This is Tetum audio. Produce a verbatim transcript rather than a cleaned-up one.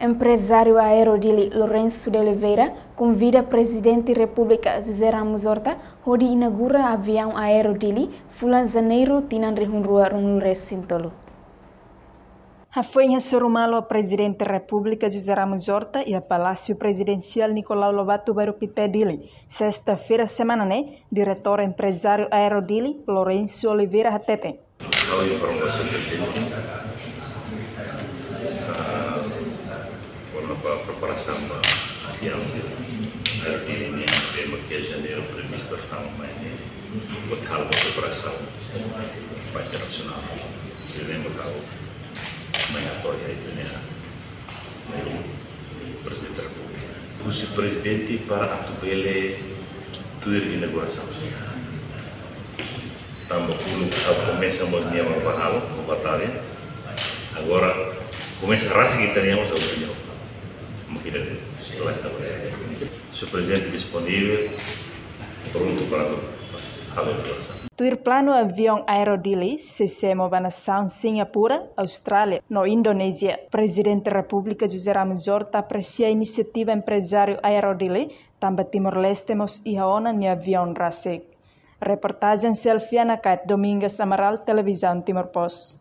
Emprezáriu aéreo Dili, Lourenço de Oliveira, konvida Prezidente Repúblika José Ramos Horta hodi inaugura aviaun aéreo Dili fulan Janeiru tinan rihun rua ruanulu resin tolu. Hafoin hasoru malu Prezidente Repúblika José Ramos Horta iha Palásiu Prezidensiál Nicolau Lobato Bairru Pité, Dili, sesta-feira semana ne'e, Diretór Emprezáriu Aéreo Dili, Lourenço Oliveira, hateten. Ha'u informa ba Prezidente, esa forma ba preparasaun ba aviaun aéreo Dili nian, tema ke Janeiru previstu tama mai ne'e, buat halo ba preparasaun ba internasionál. Jadi, lembra kau mai apoia itu ne'e. Prezidente Repúblika. Husi Prezidente para atu bele tuir inaugurasaun. Tanba uluk ha'u komesa mós nia mak ba halo, mak ba tau. Agora komesa rasik ita-nia mós ha'u nia. Mak ida setelah ita ba. Señór Prezidente disponível, prontu para halo inaugurasaun. Tuir planu, aviaun aéreo Dili sei semo ba nasaun Singapura, Austrália no Indonézia. Prezidente Repúblika José Ramos Horta apresia inisiativa emprezáriu aéreo Dili, tanba Timor-Leste mós iha ona nia aviaun rasik. Reportajen Selviana Kait, Domingas Amaral, Televizaun Timor Post.